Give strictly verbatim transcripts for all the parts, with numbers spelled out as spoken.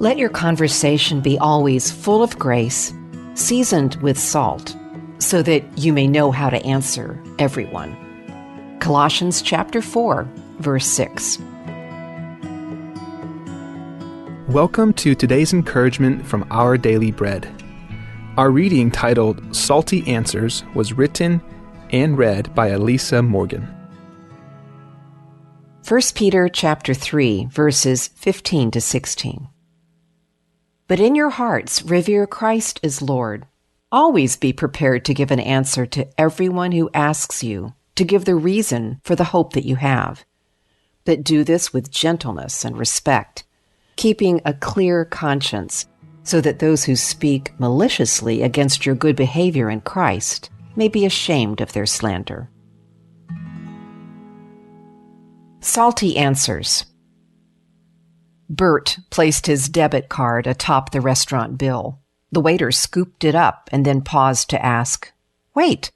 Let your conversation be always full of grace, seasoned with salt, so that you may know how to answer everyone. Colossians chapter four, verse six. Welcome to today's encouragement from Our Daily Bread. Our reading, titled Salty Answers, was written and read by Elisa Morgan. First Peter chapter three, verses fifteen to sixteen. But in your hearts revere Christ as Lord. Always be prepared to give an answer to everyone who asks you to give the reason for the hope that you have. But do this with gentleness and respect, keeping a clear conscience, so that those who speak maliciously against your good behavior in Christ may be ashamed of their slander. Salty answers. Bert placed his debit card atop the restaurant bill. The waiter scooped it up and then paused to ask, "Wait,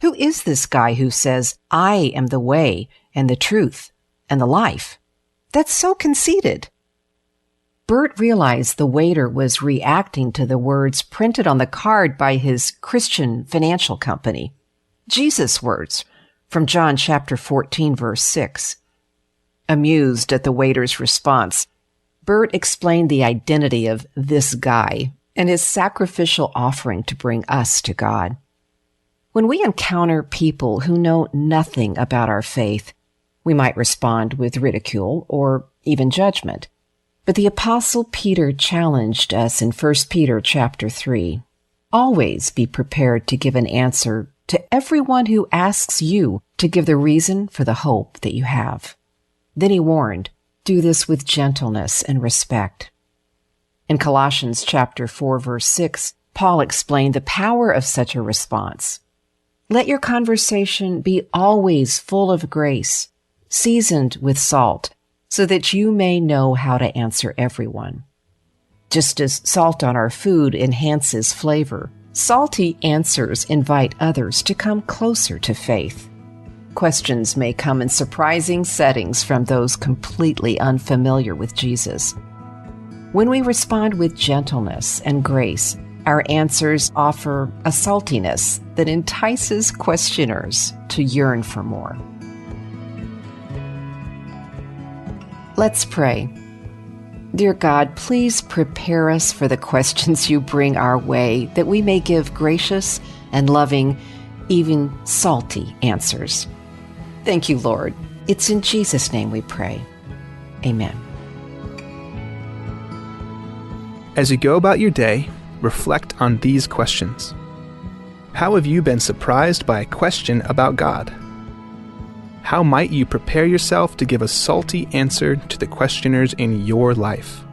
who is this guy who says, 'I am the way and the truth and the life'? That's so conceited." Bert realized the waiter was reacting to the words printed on the card by his Christian financial company. Jesus' words from John chapter fourteen, verse six. Amused at the waiter's response, Bert explained the identity of this guy and his sacrificial offering to bring us to God. When we encounter people who know nothing about our faith, we might respond with ridicule or even judgment. But the Apostle Peter challenged us in First Peter chapter three. Always be prepared to give an answer to everyone who asks you to give the reason for the hope that you have. Then he warned, "Do this with gentleness and respect." In Colossians chapter four, verse six, Paul explained the power of such a response. "Let your conversation be always full of grace, seasoned with salt, so that you may know how to answer everyone." Just as salt on our food enhances flavor, salty answers invite others to come closer to faith. Questions may come in surprising settings from those completely unfamiliar with Jesus. When we respond with gentleness and grace, our answers offer a saltiness that entices questioners to yearn for more. Let's pray. Dear God, please prepare us for the questions you bring our way, that we may give gracious and loving, even salty answers. Thank you, Lord. It's in Jesus' name we pray. Amen. As you go about your day, reflect on these questions. How have you been surprised by a question about God? How might you prepare yourself to give a salty answer to the questioners in your life?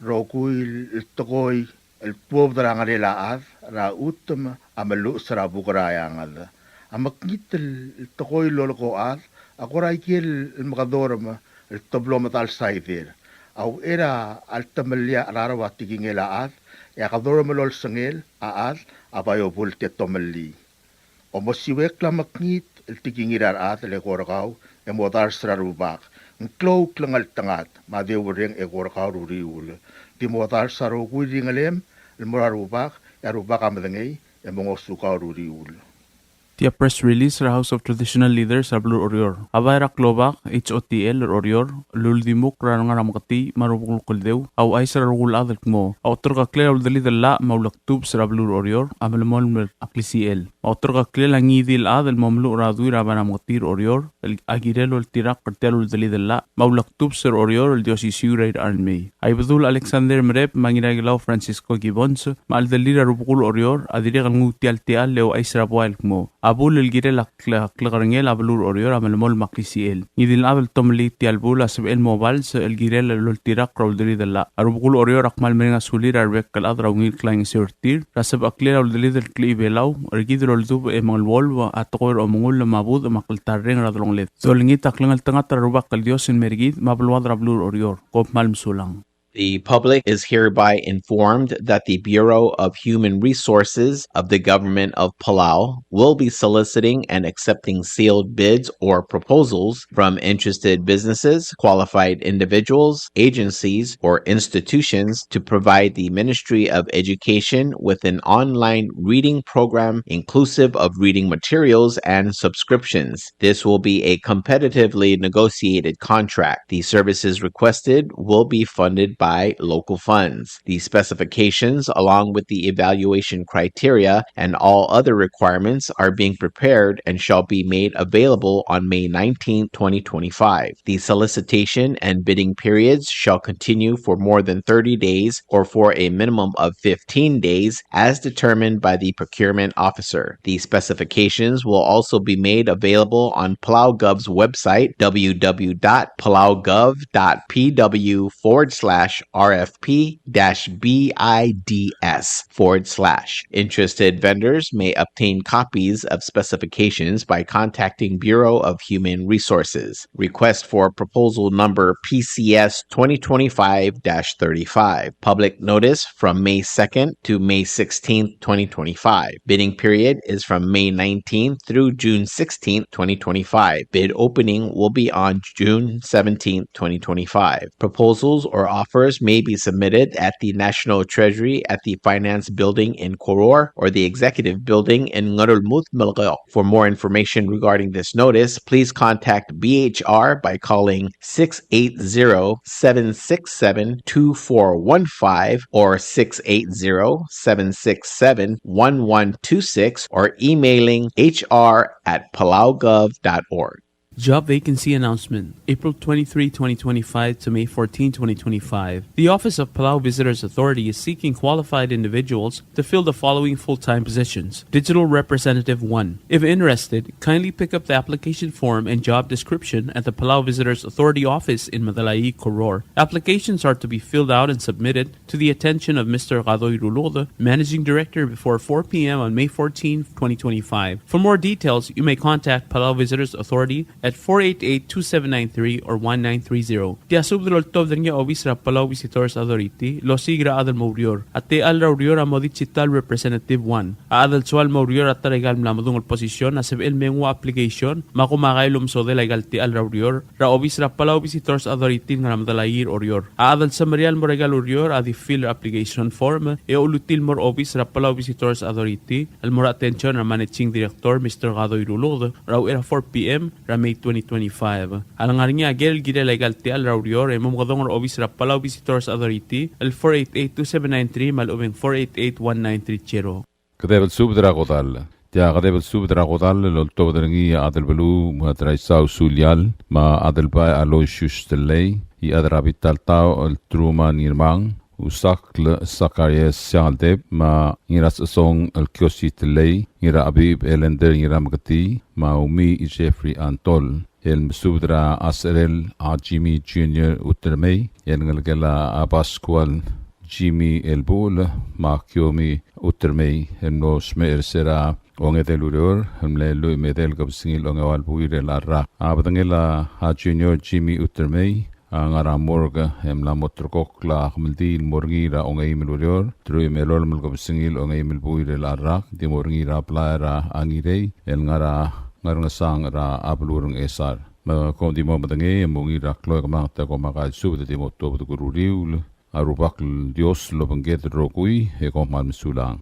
Rokui el tekoi el tuobed er a ngerel a chad er a chutem a meluches er a buk er a eanged. A mekngit el tekoi el lolekoi a chad a kora ikel mekedorem el teblo medal saider. A uchei er a letemellii a cheraro a tekingel a chad, e a kedorem el olsengel a chad a bai obult e tomellii. Omesiuekl a mekngit el tekingir a rechad el eko er kau e modars er a Rubak. Ng klou a klengeltengat me a deurreng e eko er kau er a uriul. Di modars a rokui el ringelem el mo er a Rubak, e a Rubak a medengei e mo ngosukau er a uriul. Tia press release er a House of Traditional Leaders er a beluu er Oreor. A bai er a klobak, H O T L er Oreor, el uldimukl er a rengar er a Meketii me a Rubekul Kldeu a ouchais er a rokui el chad el kmo a oterekeklel a uldelid el llach me a ulekdubs er a beluu er Oreor a melemolem er a klisichel. Me a oterekeklel a ngii di el chad el mo meluch er a dui er a bai er a Meketii er Oreor a kirel oltirakl er tia el uldelid el llach me a ulekdubs er Oreor el di osisiu er a irechar el mei. A Ibedul Alexander Merep me a Ngiraikelau Francisco Gibbons me a cheldellir a Rubekul Oreor a dirrek el nguu tia el techall e ouchais er a buai el kmo a bul el kirel a kle-, klekerengel a beluu er Oreor a melemolem a klisichel. Ngii di el chad el tomellii tia el bul a sebechel el mo bals el kirel el oltirakl er a uldelid el llach. A Rubekul Oreor a kmal mereng a sulir a rebek el chad er a ungil klaingeseu er tir er a sebecheklel a uldelid el klechibelau er kid el oldubech e mengeluolu a tekoi er a omengull me a budech me a kltarreng er a delongeled. Dolengit a klengeltengat er a Rubak el Dios el mer kid me a beluad er a beluu er Oreor. Kom kmal mesulang. The public is hereby informed that the Bureau of Human Resources of the Government of Palau will be soliciting and accepting sealed bids or proposals from interested businesses, qualified individuals, agencies, or institutions to provide the Ministry of Education with an online reading program inclusive of reading materials and subscriptions. This will be a competitively negotiated contract. The services requested will be funded by local funds. The specifications, along with the evaluation criteria and all other requirements, are being prepared and shall be made available on May nineteenth, twenty twenty-five. The solicitation and bidding periods shall continue for more than thirty days or for a minimum of fifteen days as determined by the procurement officer. The specifications will also be made available on PalauGov's website, w w w dot palaugov dot p w forward slash r f p dash b i d s forward slash. Interested vendors may obtain copies of specifications by contacting Bureau of Human Resources. Request for proposal number P C S twenty twenty-five dash thirty-five. Public notice from May second to May sixteenth, twenty twenty-five. Bidding period is from May nineteenth through June sixteenth, twenty twenty-five. Bid opening will be on June seventeenth, twenty twenty-five. Proposals or offers may be submitted at the National Treasury at the Finance Building in Koror or the Executive Building in Ngerulmud, Melekeok. For more information regarding this notice, please contact B H R by calling six eight zero, seven six seven, two four one five or six eight zero, seven six seven, one one two six or emailing H R at palaugov dot org. Job vacancy announcement, April twenty-three, twenty twenty-five to May fourteen, twenty twenty-five. The Office of Palau Visitors Authority is seeking qualified individuals to fill the following full-time positions. Digital Representative one. If interested, kindly pick up the application form and job description at the Palau Visitors Authority office in Medalaii, Koror. Applications are to be filled out and submitted to the attention of Mister Kadoi Ruluked, Managing Director, before four p m on May fourteenth, twenty twenty-five. For more details, you may contact Palau Visitors Authority at four eight eight, two seven nine three or one nine three zero. Tia subed el oltobed er ngii a obis er a Palau Visitors Authority el osiik er a chad el mo oureor. A techall er a ureor a mo Digital Representative one. A chad el soal el mo oureor er a ta er aika el mla medung el position a sebechel el me nguu a application me a komakai el omesodel aika el techall er a ureor er a obis er a Palau Visitors Authority el ngar er a Medalaii er Oreor. A chad el semeriar el mo er aika el ureor a di fill er a application form e olutii el mo er a obis er a Palau Visitors Authority el mo er a attention er a Managing Director, Mister Kadoi Ruluked, er a uchei er a four p m er a May twenty twenty-five. A lengar er ngii a ker el kirel aika el techall er a ureor e mo mekedong er a obis er a Palau Visitors Authority el four eight eight, two seven nine three me a lechub e ng four eight eight, one nine three zero. Kedeb el subed er a kodall. Tia kedeb el subed er a kodall el oltobed er ngii a chad el beluu me a Traisau Sulial me a Adelbai Aloysius Tellei, e a chad er a bita el taoch el Truman Ngirmang, Usakl Sakarias Siangeldeb, me a Ngirasechesong el Kiosi Tellei, Ngirachebib Elender Ngirameketii, me a Umiich Jeffrey Antol. El mesubed er a secherel a Jimmy Junior Utermei, el ngelekel a Pascual Jimmy Elbuchel, me a Kiomi Utermei, el mlo smecher er se er a ongedei el ureor, el mle lluich me a edei el kebesengil ongeua el buil er a rak. A bedengel a Junior Jimmy Utermei a ngar er a morgue e mla mo ulterekokl a kemeldiil el mo er ngii er a ongeim el ureor, teruich me a elolem el kebesengil ongeim el buil er a rak, di mo er ngii er a blai er a Ngirei, el ngar er a Ngerngesang er a beluu er a Ngchesar. Me kom di mo medengei e mo ungil er a klou e kemanget e kom a kaisubed e di mo tuobed el kuriul, a Rubak el Dios el obengked el rokui, e kom kmal mesulang.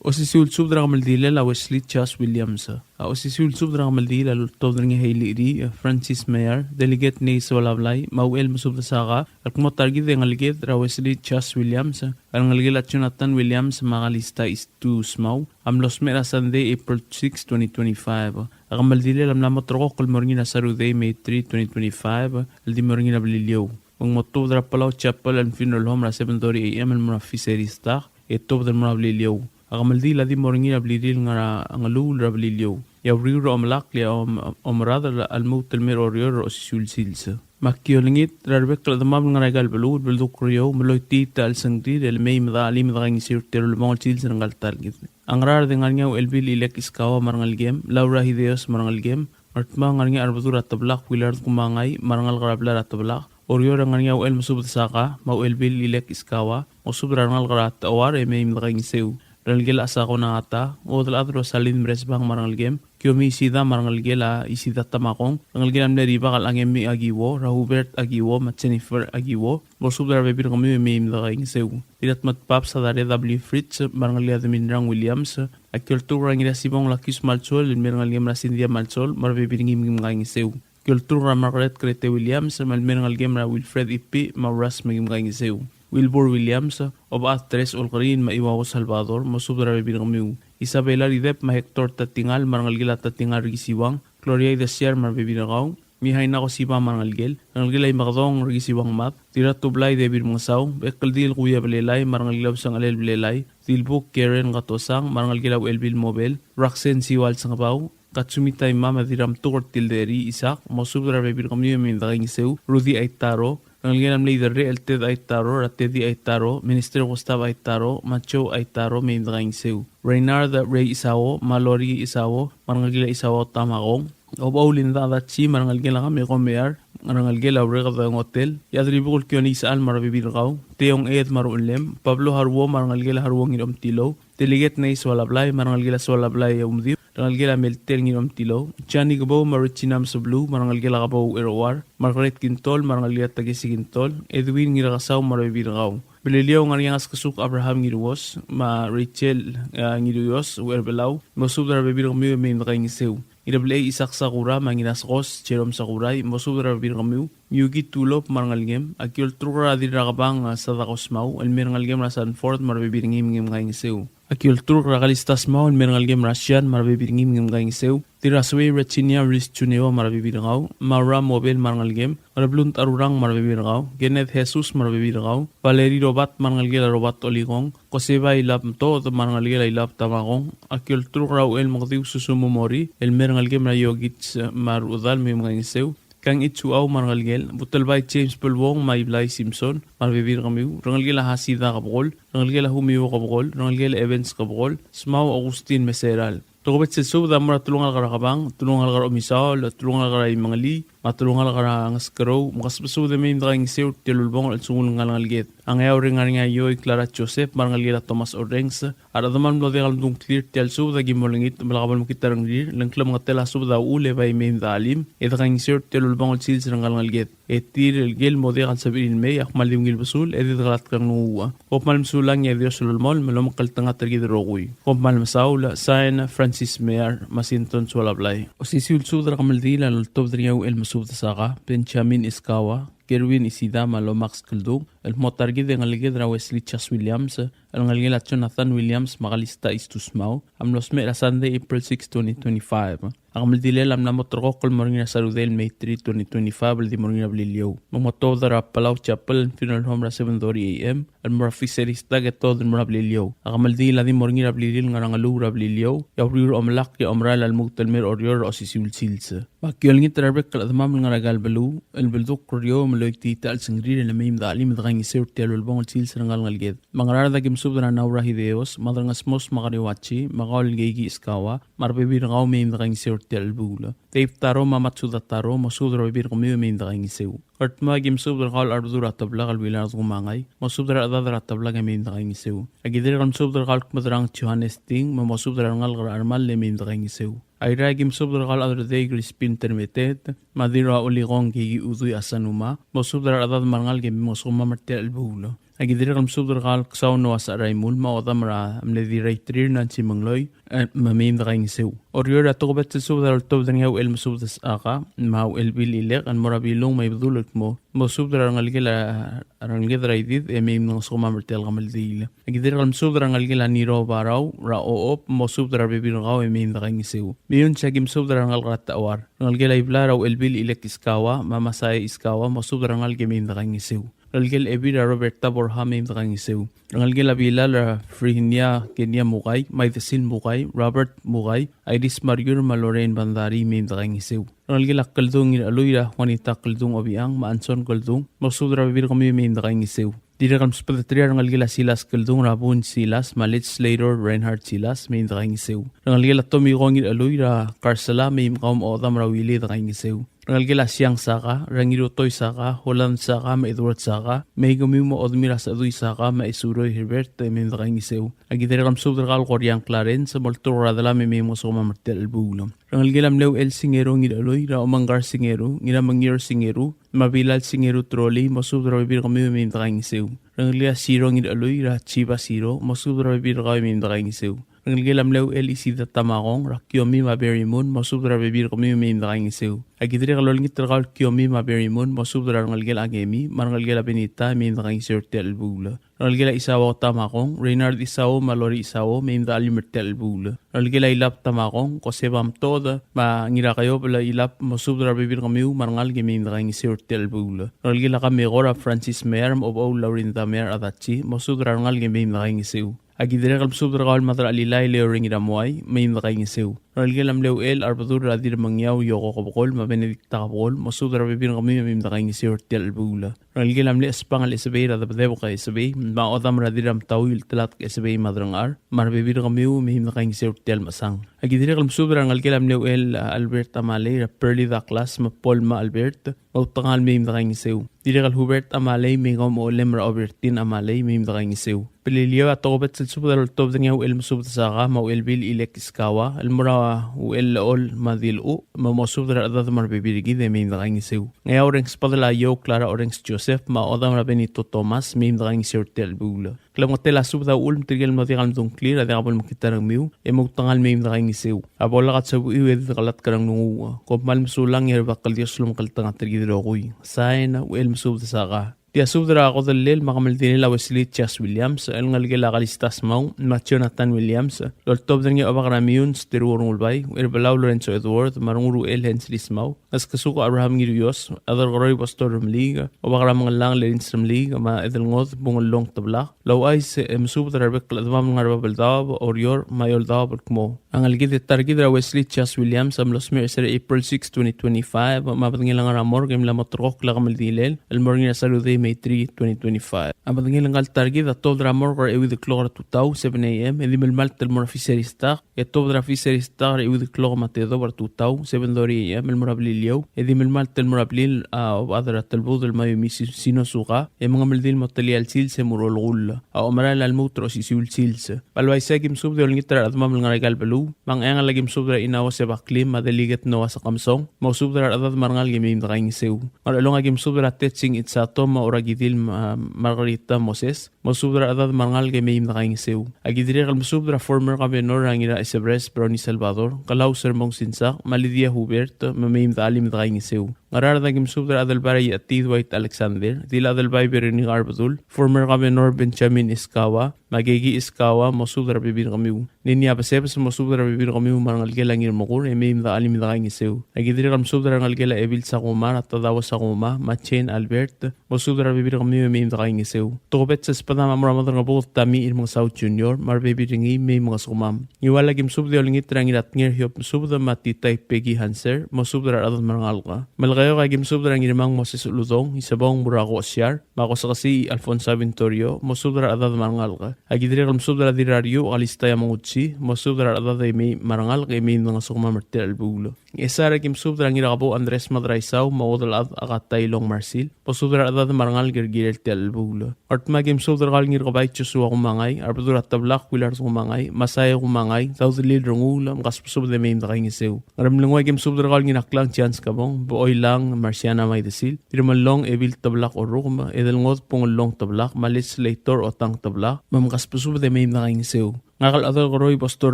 Osisiu el subed er a kemeldilel a Wesley Charles Williams. A osisiu el subed er a kemeldiil a loltobed er ngii a Heiliri, e, Francis Mayer, Delegate Neis Balablai, me a Uchel Mesubed Saka, el kmo ta er kid e ngeleked er a Wesley Charles Williams, el ngelekel a Jonathan Williams me a Kalista Istu Smau, a mlo smecher er a Sunday, April six, twenty twenty-five. A kemeldilel a mla mo ulterekokl el mo er ngii er a Saturday, May three, twenty twenty-five, el di mo er ngii er a Beliliou. Me ng mo tuobed er a Palau Chapel and Funeral Home er a seven thirty a m el mo er a Fisheries dock, e tuobed el mo er a Beliliou. A kemeldiil a di mo er ngii er a blirir el ngar er a Ngeluul er a Beliliou. E a uriul er a omelakl e a om-, omeradel a lmuut el mei er a Oreor er a osisiu el sils. Me aki olengit er a rebek el chedemam el ngar er aika el beluu, el beldukl er eou, me loitii a chelsengrir, el mei me dechelim e dekaingeseu er tia el ulebongel el sils er ngka el ta er kid. A Ngaraard e ng ngar er ngii a Uchelbil Ilek Iskawa me a rengelekem, Laura Hideos me a rengelekem, Ngardmau e ng ngar er ngii a Rebedul er a Teblak, Willard Kumangai me a rengalek er a blai er a Teblak, Oreor e ng ngar er ngii a Uchelmesubed Saka, me a Uchelbil Ilek Iskawa, mosubed er a rengalek er a Techouar e mei me dekaingeseu. Rengelekel a Sako Nangata, Uodelchad Rosalin Meresbang me a rengelekem, Kiomi Isida me a rengelekel a Isida Tamakong, rengelekel a mle Ribak el Angemi Akiwo, er a Hubert Akiwo, me a Jennifer Akiwo, mosubed er a rebebil er kemiu e mei me dekaingeseu. Dirratmedbab Sadare W. Fritz, me a rengelekel a Deminrang Williams, aki olturk er a Ngirasibong Lakius Malsol, el mei er a rengelekem er a Cynthia Malsol, me a rebebil er ngii me kim kaingeseu. Ki olturk er a Margaret Krete Williams, me a lmei er a rengelekem er a Wilfred Ipi, me a Uras me kim kaingeseu. Wilbur Williams, Obechad Teres Olkeriil, me a Iuao Salvador, mosubed er a rebebil er kemiu. Isabela Ridep, me a Hector Tatingal, me a rengelekel a Tatingal er Kisiuang, Gloria Idesiar, me a rebebil er kau. Mihaina Kosiba, me a rengelekel, rengelekel a Imekedong er Kisiuang Mad, Dirratublai David Mengesau, Bekeldil Kuia Belelai, me a rengelekel a Usengelel Belelai, Dilbuk Karen Katosang, me a rengelekel a Uchelbil Mobel, Raksen Siual Sengebau, Katsumi Taima, me a Dirramtuker Tilderi Isak, mosubed er a rebebil er kemiu e mei me dekaingeseu. Rudy Aitaro, rengelekel a mle Iderrechel Ted Aitaro, er a Teddy Aitaro, Minister Gustav Aitaro, me a Joe Aitaro, mei me dekaingeseu. Reynard Ray Isao, me a Lori Isao, me a rengelekel a Isao Tamakong. Obechou Linda Adachi, me a rengelekel a Kameko Mear, me a rengelekel a Ureked Ngotel, Iechadribukel Kione Isechal, me a rebebil er kau, Teong Ed, me a Ruchelem, Pablo Haruo, me a rengelekel a Haruo Ngiromtilou, Delegate Nei Soalablai, me a rengelekel a Soalablai Umdiu, rengelekel a Meltel Ngiromtilou, Johnny Kebou, me a Regina Mesebeluu, me a rengelekel a Kebou Eroar, Margaret Kintol, me a rengelekel a Takesi Kintol, Edwin Ngirakesau, me a rebebil er kau. Beliliou, ngar er ngii a Ngeskesuk Abraham Ngiruos, me a Rachel, eh, Ngiruos, Uerbelau, mosubed er a rebebil er kemiu e mei me dekaingeseu. Ngirablechei Isaac Sakura, me a Ngiraskos Jerome Sakurai, mosubed er a rebebil er kemiu. Miyuki Tulop, me a rengelekem, aki olturk er a Dirrakebang, a, Sadako Smau, el mei er a rengelekem er a Sanford, me a rebebil er ngii me kim kaingeseu. Aki olturk er a Kalista Smau, el mei er a rengelekem er a Sian, me a rebebil er ngii me kim kaingeseu. Dirrasuei Regina Ris Juneo, me a rebebil er kau, Maura Mobel, me a rengelekem, Reblunt Arurang, me a rebebil er kau, Kenneth Jesus, me a rebebil er kau, Valerie Robert, me a rengelekel a Robert Olikong, Koseba Ilab Mtod, me a rengelekel a Ilab Tamakong, aki olturk er a Uchel Mekediu Susumu Mori, el mei er a rengelekem er a Iokich, me a rechedal me kim kaingeseu. Kang Itsuau, me a rengelekel, Butelbai James Belbong, me a Iblai Simpson, me a rebebil er kemiu, rengelekel a Hasida Kebekol, rengelekel a Humio Kebekol, rengelekel a Evans Kebekol, Smau Augustin Meseral. Tokubets el subed a mo er a telungalek er a Kebang, telungalek er a Omisaol, telungalek er a Imengelii, me a telungalek er a Ngeskerou, me kasbesubed e mei me dekaingeseu er tia el ulebongel el chelsengul ngka el ngeleked. A Ngeaur e ng ngar er ngii a Ioi Clara Joseph, me a rengelekel a Thomas Orrenges, a rechedam el mlo diak el mdung a ngklir er tia el subed a ki mo olengit me lak bo lemekngit a rengrir, le ng klemengetel a subed a uchul e bai mei me dechelim, e dekaingeseu er tia el ulebongel el sils er ngka el ngeleked. E tir el kel mo diak el sebechir el mei, a kmal di ungil besul, e di dekelatk er a nglunguuch. Kom kmal mesulang e a Dios a lolemolem el omekngeltengat er kid el rokui. Kom kmal mesaul, sign, Francis Mear, me a Sinton Sualablai. Osisiu el subed er a kemeldiil a loltobed er ngii a Uchelmesubed Saka, Benjamin Iskawa, Kerwin Isida, me a Lomax Keldung, el kmo ta er kid e ngeleked er a Wesley Chas Williams, el ngelekel a Jonathan Williams me a Kalista Istusmau, a mlo smecher er a Sunday, April six, twenty twenty-five. A kemeldilel a mla mo ulterekokl el mo er ngii er a Saturday el May three, twenty twenty-five, el di mo er ngii er a Beliliou. Me ng mo tuobed er a Palau Chapel Funeral Home er a seven thirty A M, el mo er a Fisheries dock e tuobed el mo er a Beliliou. A kemeldiil a di mo er ngii er a blil el ngar er a Ngeluu er a Beliliou, e a uriul er a omelakl e a omerael a lmuut el mei er a Oreor er a osisiu el sils. Me aki olengit er a rebek el chedemam el ngar er aika el beluu, el beldukl er eou me loititecha el sengrir e le mei me dechelim e dekaingeseu er tia el ulebongel el sils er ngka el ngeleked. Me a Ngaraard a ki mesubed er a Naura Hideos, Mad er a Ngesmos me a Kariuachi, me a kau el Keiki Iskawa, me a rebebil er kau, mei me dekaingeseu er tia el chelebuul. Dave Taro me a Matsuda Taro, mosubed er a rebebil er kemiu e mei me dekaingeseu. Ngardmau a ki mesubed er kau el Arbedul er a Teblak el Willard Kumangai, mosubed er a rechedad er a Teblak e mei me dekaingeseu. A ki dirrek el mesubed er kau el Kmedrang Johannes Ting, me mosubed er a rengalek er a Chermall e mei me dekaingeseu. Airai a ki mesubed er kau el Aderdei Crispin Termeteet, me a Dirraulikong Keiki Udui Asanuma, mosubed er a rechedad me a rengalek e mei mngosukemam er tia el chelebuul. A ki dirrek el mesubed er kau el Ksau Noah Secheraimul, me a odam er a mle Dirraiterir Nancy Mengloi, e, me mei me dekaingeseu. Oreor a tokubets el subed a loltobed er ngii a Uchelmesubed Saka, me a Uchelbil Ilek, el mo er a Bilung me a Ibedul el kmo, mosubed er a rengelekel a, a rengeleked er a Idid, e mei mngosukemam er tia el kemeldiil. A ki dirrek el mesubed er a rengelekel a Niro Barau, er a Ochob, mosubed er a rebebil er kau e mei me dekaingeseu. Meyuns a ki mesubed er a rengalek er a Techouar. Rengelekel a Iblar a Uchelbil Ilek Iskawa, me a Masai Iskawa, mosubed er a rengalek e mei me dekaingeseu. Rengelekel a Ebil a Roberta Borja, mei me dekaingeseu. Rengelekel a Bilal a Frihinia Kenia Mukai, Maidesil Mukai, Robert Mukai, Iris Mariur me a Lorraine Bandari, mei me dekaingeseu. Rengelekel a Keldung Ngirchelui a Juanita Keldung Obiang, me a Anson Keldung, mosubed er a rebebil er kemiu e mei me dekaingeseu. Dirrek el mesbedeterir a rengelekel a Silas Keldung er a Bun Silas, me a Legislator Reinhard Silas, mei me dekaingeseu. Rengelekel a Tomiko Ngirchelui er a Karsela, mei me kau me a odam er a Willy e dekaingeseu. Rengelekel a Siang Saka, er a Ngirutoi Saka, Holland Saka, me a Edward Saka, me kemiu me a Odmir a Sedui Saka, me a Esuroi Herbert, e mei me dekaingeseu. Aki dirrek el mesubed er kau el Koriang Clarence, molturk er a delam e mei mngosukemam er tia el chelebuul. Rengelekel a mle Uchel Singeru Ngirchelui, er a Omengkar Singeru, Ngiramengior Singeru, me a Bilal Singeru Troli, mosubed er a rebebil er kemiu e mei me dekaingeseu. Rengelekel a Siro Ngirchelui, er a Chiba Siro, mosubed er a rebebil er kau e mei me dekaingeseu. Rengelekel a mle Uchel Isida Tamakong, er a Kiomi me a Berimun, mosubed er a rebebil er kemiu e mei me dekaingeseu. Aki dirrek el olengit er kau el Kiomi me a Berimun, mosubed er a rengelekel a Kemi, me a rengelekel a Benita, e mei me dekaingeseu er tia el chelebuul. Rengelekel a Isao Tamakong, Reynard Isao me a Lori Isao, mei me dechelim er tia el chelebuul. Rengelekel a Ilab Tamakong, Koseba Mtod, me a Ngirakeob el Ilab, mosubed er a rebebil er kemiu me a rengalek e mei me dekaingeseu er tia el chelebuul. Rengelekel a Kamekor a Francis Meyer, me a Obechou Laurinda Meyer Adachi, mosubed er a rengalek e mei me dekaingeseu. Aki dirrek el mesubed er kau el Madrachelilai Leo Rengiramuai, mei me dekaingeseu. Rengelekel a mle Uchel a Rebedul er a Dirremengiau Yoko Kebekol, me a Benedicta Kebekol, mosubed er a rebebil er kemiu e mei me dekaingeseu er tia el chelebuul. Rengelekel a mle Espangel Esebei er a Debedebek Esebei, me a Odam er a Dirramtauil Telatk Esebei me a Derengchar, me a rebebil er kemiu e mei me dekaingeseu er tia el mechesang. Aki dirrek el mesubed er a rengelekel a mle Uchel Albert Amalei, er a Pearly Douglas, me a Paul me a Albert, me a Utengal mei me dekaingeseu. Dirrek el Hubert Amalei, me kau me a Olem er a Obertin Amalei, mei me dekaingeseu. Beliliou a tokubets el subed el oltobed er ngii a Uchel Mesubed Saka, me a Uchelbil Ilek Iskawa, el mo er a Uchel Lechol me a Diluch, me mosubed er a rechedad me a rebebil er kid e mei me dekaingeseu. Ngeaur e ng subedel a Iou Clara Orrenges Joseph, me a Odam er a Benito Thomas, mei me dekaingeseu er tia el chelebuul. Klemengetel a subed a uchul me tirke el mlo diak el medung a ngklir a diak bo lemekngit a rengmiu, e mo Utengal mei me dekaingeseu. A bo lak a sebechiu e di dekelatk er a nglunguuch. Kom kmal mesulang e a Rubak el Dios a lomekngeltengat er kid el rokui. Sain, Uchel Mesubed Saka. Tia subed er a kodellel me a kemeldilel a Wesley Chas Williams, el ngelekel a Kalista Smau, me a Jonathan Williams, el oltobed er ngii a Obak er a Miuns Teruo Rengulbai, Ucherbelau Lorenzo Edward, me a Renguul Uchel Hensley Smau, Ngeskesuk Abraham Ngiruios, Adelkeroi Pastor Remeliik, Obak er a Mengellang Lerins Remeliik, me a Edelngod Bungellong Teblak, el ouchais e mesubed er a rebek el chedemam el ngar er a Babeldaob, Oreor, me a Eouldaob el kmo a ngelekid e ta er kid er a Wesley Chas Williams a mlo smecher er sel April six, twenty twenty-five, me a bedengel a ngar er a morgue e mla mo terrekokl a kemeldilel el mo er ngii er a Saturday, May three, twenty twenty-five. A bedengel ngka el ta er kid a tuobed er a morgue er a euid el klok er a tutau, seven A M, e di melemalt el mo er a Fisheries dock, e tuobed er a Fisheries dock er a euid el klok me a tedobech er a tutau, seven thirty A M, el mo er a Beliliou, e di melemalt el mo er a blil a Obechad er a Telbudel Mayumi Si-, Sinosuka, e mengemeldiil el mo telia el sils e mo er a olekull a omerael a lmuut er a osisiu el sils. Me a le uaisei e aki mesubed e olengit er a rechedemam el ngar er aika el beluu, me a Ngcheangel aki mesubed er a Inao Sebaklim, me a Delegate Noah Sakemesong, mosubed er a rechedad me a rengalek e mei me dekaingeseu. Ngerchelong aki mesubed er a Tetsing Itsato, me a Orakidil, me a Margarita Moses, mosubed er a rechedad me a rengalek e mei me dekaingeseu. Aki dirrek el mesubed er a former governor er a Ngira Esebres Brownie Salvador, Kelau Sermong Sinsak, me a Lydia Hubert, me mei me dechelim e dekaingeseu. Ngaraard aki mesubed er a Adelbai er a Iecheti Dwight Alexander, Dil Adelbai Veronica Arbedul, former governor Benjamin Iskawa, me a Keki Iskawa, mosubed er a rebebil er kemiu. Ninia Besebes, mosubed er a rebebil er kemiu me a rengelekel a Ngirmekur, e mei me dechelim e dekaingeseu. Aki dirrek el mesubed er a rengelekel a Ebil Sakuma, er a Tadao Sakuma, me a Jane Albert, mosubed er a rebebil er kemiu e mei me dekaingeseu. Tokubets el subedam a mo er a Maderangebuked Tami Irmengesau Junior, me a rebebil er ngii e mei mngesukemam. Ngiual aki mesubed e olengit er a Ngiratnger Hiob Mesubed me a Titai Peggy Hanser, mosubed er a rechedad me a rengalek. Melekeok aki mesubed er a Ngirmang Moses Uludong, Isebong Murako Siar, me a Kosekesii Alfonso Vintorio, mosubed er a rechedad me a rengalek. Aki dirrek el mesubed er a Dirrariuch Kalista Yamauchi, mosubed er a rechedad e mei me a rengalek e mei mngesukemam er tia el chelebuul. Ngchesar aki mesubed er a Ngirakebou Andres Madraisau, me a Uodelchad Akatailong Marsil, mosubed er a rechedad me a rengalek el kirel tia el chelebuul. Ngardmau aki mesubed er kau el Ngirkebai Joshua Kumangai, a Rebedul er a Teblak Willard Kumangai, Masai Kumangai, Daudelil Renguul, mkasbesubed e mei me dekaingeseu. Ngeremlengui aki mesubed er kau el Ngiraklang Chance Kebong, Bechoilang Marciana Maidesil, Dirremellong Ebil Teblak Orrukem, Edelngod Bungellong Teblak, me a Legislator Otang Teblak, me mkasbesubed e mei me dekaingeseu. Ngak el Adelkeroi Pastor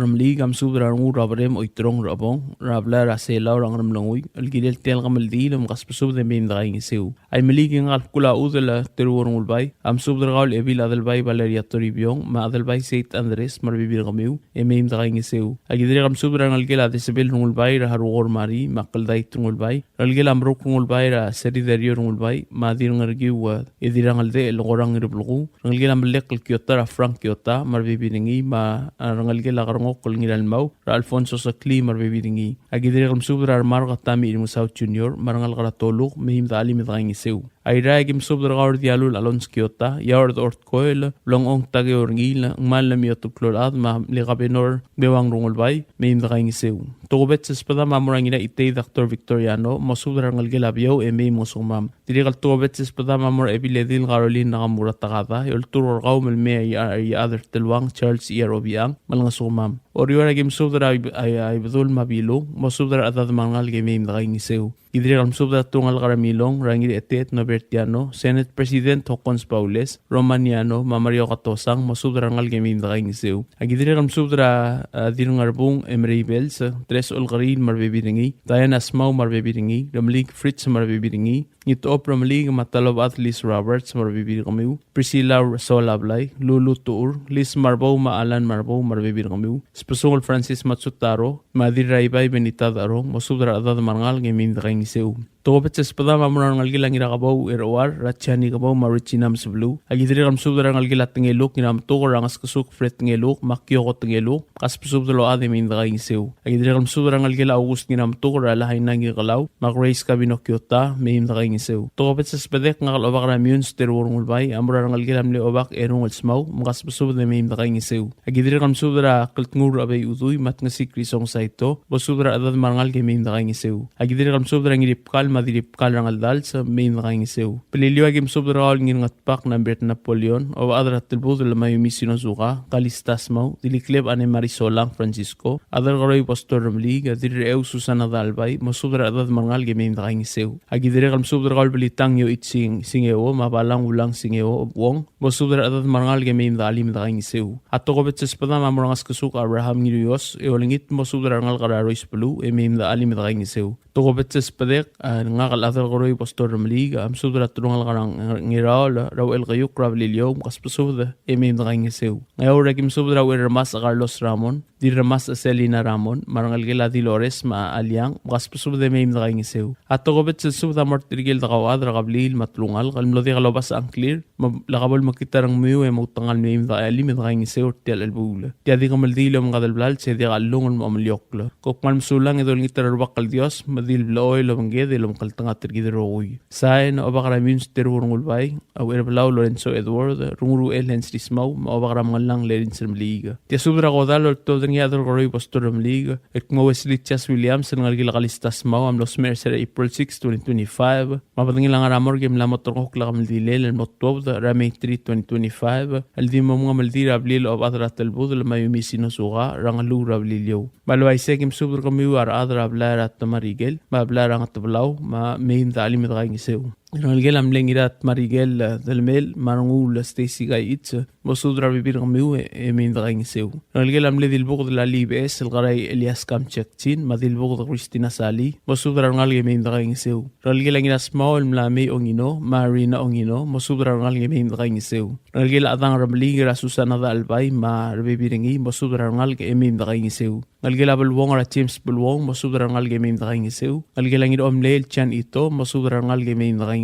Remeliik a mesubed er a Renguul er a Berem Oiterong er a Chebong, er a blai er a Selau er a Ngeremlengui, el kirel tia el kemeldiil e mkasbesubed e mei me dekaingeseu. Aimeliik e ngak el bkul a Udel a Teruo Rengulbai a mesubed er kau el Ebil Adelbai Valeria Toribiong, me a Adelbai Seit Andres, me a rebebil er kemiu, e mei me dekaingeseu. Aki dirrek el mesubed er a rengelekel a Desebel Rengulbai, er a Harukor Mari, me a Keldait Rengulbai, rengelekel a Meruk Rengulbai, er a Seriderio Rengulbai, me a Dirngerkiu, e Dirrangeldechel Korang Ngirbleku, rengelekel a Melek el Kiota, er a Frank Kiota, me a rebebil er ngii, me a rengelekel a Kerengokl el Ngiralmau, er a Alfonso Sekli, me a rebebil er ngii. Aki dirrek el mesubed er a Remark Tami Irmengesau Junior, me a rengalek er a Toluk, mei me dechelim e dekaingeseu. Airai, aki mesubed er kau er Dialul Alonso Kiota, Iaord Ortkoel, Blongong Takeo Rengiil, Ngmal Lemiotel Klolchad, me a mle Kabenor Bewang Rungulbai, mei me dekaingeseu. Tokubets el sbedam a mo er a Ngiraitei Doctor Victoriano, mosubed er a rengelekel a Biou, e mei me ngosukemam. Dirrek el tokubets el sbedam a mo er a Ebiledil Caroline Nakamura Takada, e olturk er kau me le mei a Iechad er Teluang Charles Iyar Obichang, me le ngosukemam. Oreor, aki mesubed er a Ib-, a, a Ibedul me a Bilung, mosubed er a rechedad me a rengalek e mei me dekaingeseu. Ki dirrek el mesubed er a telungalek er a Milong, er a Ngiraetet Nobertiano, Senate President Hokkons Baules, Romaniano, me a Mario Katosang, mosubed er a rengalek e mei me dekaingeseu. Aki dirrek el mesubed er a, a, Dirngerbung Emery Bells, Tres Olkeriil me a rebebil er ngii, Diana Smau me a rebebil er ngii, Remeliik Fritz me a rebebil er ngii, Ngitop Remeliik me a Talobad Liz Roberts me a rebebil er kemiu, Priscilla Sola Blai, Lulu Tuur, Liz Marbou me a Alan Marbou me a rebebil er kemiu, Sbesungel Francis Matsutaro, me a Dirraibai Benita Darong, mosubed er a rechedad me a rengalek e mei me dekaingeseu. Tokubets el sbedam a mo er a rengelekel a Ngirakebou er Oar, er a Jani Kebou me a Regina Mesebeluu. Aki dirrek el mesubed er a rengelekel a Tengeluk, Ngirametuker, er a Ngeskesuk Fred Tengeluk, me a Kioko Tengeluk, kasbesubed el ochad e mei me dekaingeseu. Aki dirrek el mesubed er a rengelekel a August Ngirametuker, er a Lahaina Ngirkelau, me a Grace Kabino Kiota, mei me dekaingeseu. Tokubets el sbedek ngak el Obak er a Miuns Teruo Rengulbai, a mo er a rengelekel a mle Obak Erung el Smau, me kasbesubed e mei me dekaingeseu. Aki dirrek el mesubed er a Kltnguul er a Chebei Udui, me a Tngesik Risong Saito, mosubed er a rechedad me a rengalek e mei me dekaingeseu. Aki dirrek el mesubed er a Ngiribkal me a Dirribkal er a Ngeldals, mei me dekaingeseu. Beliliou, aki mesubed er kau el Ngirngetbak Nambert Napoleon, Obechad er a Telbudel Mayumi Sinozuka, Kalista Smau, Dilikleb Anne Marie Solang Francisco, Adelkeroi Pastor Remeliik, Dirrecheu Susana Dalbai, mosubed er a rechedad me a rengalek e mei me dekaingeseu. Aki dirrek el mesubed er kau el Belitang Yoichi Singeo, me a Balang Ulang Singeo Wong, mosubed er a rechedad me a rengalek e mei me dechelim e dekaingeseu. A tokubets el sbedam a mo er a Ngeskesuk Abraham Ngiruios, e olengit mosubed er a rengalek er a Rois beluu, e mei me dechelim e dekaingeseu. Tokubets el sbedek, a, ngak el Adelkeroi Pastor Remeliik, a mesubed er a telungalek er a Ngiraol, er a Uchelkeiukl er a Beliliou, me kasbesubed e mei me dekaingeseu. Ngeaur, aki mesubed er a Ucherremasech Carlos Ramon, Dirremasech Selina Ramon, me a rengelekel a Dilores me a Aliang, me kasbesubed e mei me dekaingeseu. A tokubets el subed a mo er tirke el dekauchad er a kebliil me a telungalek el mlo diak lobasech a ngklir, me lak bo lemekngit a rengmiu e moutekangel mei me dechelim e dekaingeseu er tia el chelebuul. Tia di kemeldiil el omengkad el blals e diak a chelungel me a omeliokl. Kom kmal mesulang e dolengit er a Rubak el Dios, me di le blechoel el obengked el omekngeltengat er kid el rokui. Sain, Obak er a Miuns Teruo Rengulbai, a Ucherbelau Lorenzo Edward, Rungul Uchel Hens Rismau, me a Obak er a Mengellang Lerins Remeliik. Tia subed er a kodall el oltobed er ngii a Adelkeroi Pastor Remeliik, el kmo Wesley Chas Williams, el ngelekel a Kalista Smau, a mlo smecher er sel April six, twenty twenty-five, me a bedengel a ngar er a morgue e mla mo terrekokl a kemeldilel el mo tuobed er a May three, twenty twenty-five, el di mo mengemeldiil er a blil a Obechad er a Telbudel Mayumi Sinozuka, er a Ngeluul er a Beliliou. Me a le uaisei e ki mesubed er kemiu a rechad er a blai er a Temarikel, me a blai er a Ngetebelau, me mei me dechelim e dekaingeseu. Rengelekel a mle Ngiratmarikel, e, Delemel, me a Renguul Stacy Kaiich, mosubed er a rebebil er kemiu e, e mei me dekaingeseu. Rengelekel a mle Dilbuked el Alii Beches, el Kerai Elias Kamchekchin, me a Dilbuked Christina Salii, mosubed er a rengalek e mei me dekaingeseu. Rengelekel a Ngirasmau el mla mei Ongino, me a Rina Ongino, mosubed er a rengalek e mei me dekaingeseu. Rengelekel a Chedang Remeliik er a Susana Dachelbai, me a rebebil er ngii, mosubed er a rengalek e mei me dekaingeseu. Ngelekel a Beluong er a James Beluong, mosubed er a rengalek e mei me dekaingeseu. Ngelekel a Ngiromlei el Jan Ito, mosubed er a rengalek e mei me dekaingeseu.